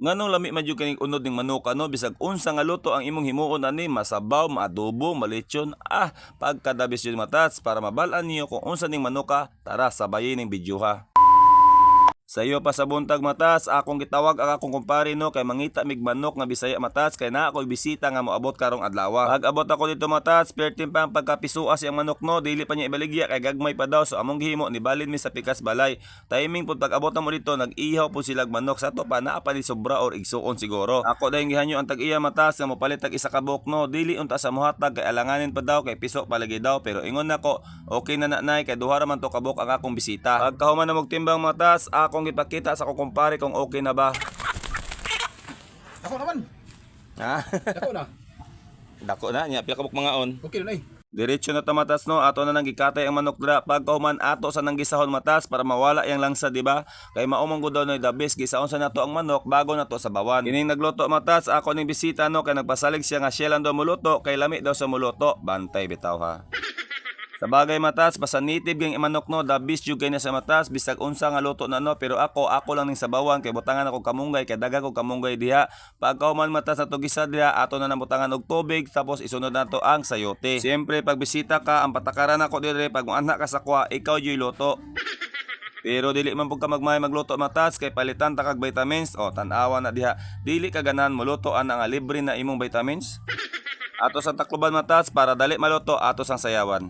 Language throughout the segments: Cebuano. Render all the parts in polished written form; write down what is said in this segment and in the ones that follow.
Nganong lami man jud kaning unod ning manok, ano? Bisag unsa nga luto ang imong himuon ani, masabaw, maadobo, malechon, ah, pagkadabis jud, matats. Para mabal-an niyo kung unsa ning manuka, tara, sabayin ning video ha. Sa iyo pa sa buntag, matas, akong gitawag ang akong kumpare no, kay mangita mig manok nga Bisaya, matas, kay naa ako'y bisita nga moabot karong adlaw. Pag abot ako dito, matas, pertin pa ang pagkapisua siyang manok no, dili pa niya ibaligya kay gagmay pa daw, so among gihimo, nibalin mi sa pikas balay. Timing pud pag abot na mo dito, nag-ihaw po silag manok sa ato pa, naa pa ni sobra or igsuon siguro. Ako dayon gihanyo ang tag-iya, matas, nga mopalit tag isa ka buok no, dili unta sa mohatag kay alanganin pa daw kay piso palagi daw, pero ingon nako, okay na nanay, kay duha ra man to ka buok ang akong bisita. Pagkahuman na og timbang, matas, akong gipakita sa akong kumpare kung okay na ba. Ako naman. Ha? Dako na. Dako na niya, pila ka buok mangaon. Okay na eh. Diretso na ta, matas no, ato na nang gikatay ang manok dra. Pagkahuman, ato sa nang gisahon, matas, para mawala yang langsa, di ba? Kay mao man gud daw na the best, gisaon sa nato ang manok bago nato sabawan. Kining nagluto, matas, ako ning bisita no, kay nagpasalig siya nga siya lang daw muluto kay lami daw sa muluto. Bantay bitaw ha. Sa bagay, matas, basta native gang manok no, the best jud kay na sa matas, bisag unsa nga luto na no, pero ako, ako lang ning sabawan kay butangan ako kamunggay kay daghang ko kamunggay diha. Pagkahuman, matas, nato gisa diha, ato na nang butangan og tubig, tapos isunod nato ang sayote. Siyempre pag bisita ka, ang patakaran nako dire, pag muanha ka sa kuha, ikaw juy luto. Pero dili man pud ka magmay magluto, matas, kay palitan ta kag vitamins. O tan-awa na diha. Dili ka ganahan moluto ana nga libre na imong vitamins. Ato sa takluban, matas, para dali maluto, ato sang sayawan.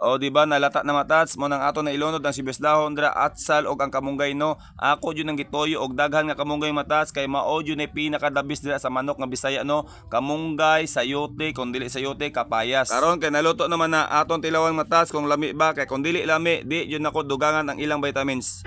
O di ba nalata na, matats? Mo nang ato na ilunod ang sibuyas dahon dra, atsal og ang kamunggay no. Ako jud ang gituyo og daghan nga kamunggay, matas, kay mao jud ni pinakadabis dira sa manok nga Bisaya no. Kamunggay, sayote, kung dili sayote, kapayas. Karon kay naluto naman na, aton tilawan, matas, kung lami ba, kay kung dili lami, di jud nako dugangan ang ilang vitamins.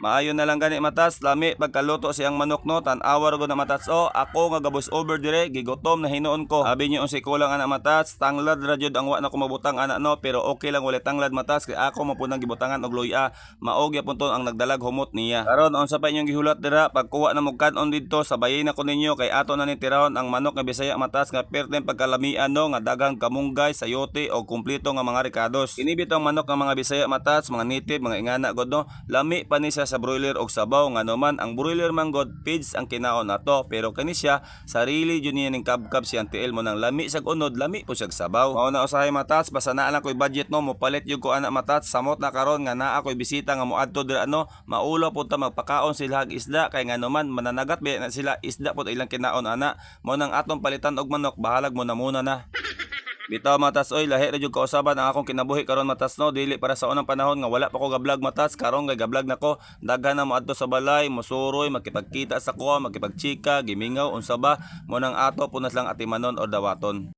Maayo na lang gani, matas, lami pagkaluto siyang manok no, tan-awa ra gud na, matats o. Ako nga gabos over dire, gigutom na hinuon ko. Abi niyo unsay kulang ana, matats? Tanglad ra jud ang wa na ko mabutang ana no, pero okay lang wala tanglad, matas, kay ako mo punang gibutangan og luya. Mao gyapon to ang nagdalag humot niya. Karon unsa pa inyong gihulat dira? Pagkuha na mo kan-on didto, sabayin na ko ninyo kay ato na ni tirahon ang manok nga Bisaya, matas, nga perteng pagkalamian no, nga daghang kamunggay, sayote og kumpleto nga mga rekados. Kini bitong manok nga mga Bisaya, matats, mga native, mga ingana god no. Lami pa ni siya sa broiler og sabaw, ngano man ang broiler man god feeds ang kinaon nato, pero kani siya sarili jud niya ning kabkab siyang tiil, mo nang lami sag unod, lami po siyag sabaw. Mao na usahay, matats, basta naa lang koy budget no, mopalit jud ko ana, matats. Samot na karon nga naa koy bisita nga moadto dira no, maulaw pud ta magpakaon sila ag isda, kay ngano man mananagat ba na sila, isda pud ilang kinaon ana. Mo nang atong palitan og manok, bahalag mo na muna na. Bitaw, matas oy, lahi ra jud kausaban ang akong kinabuhi karon, matas no, dili para sa unang panahon nga wala pa ko ga-vlog, matas. Karon kay ga-vlog nako, daghan na moadto sa balay, mosuroy, makipagkita sa kuha, makipagchika, gimingaw unsa ba, mo nang ato punas lang atimanon or dawaton.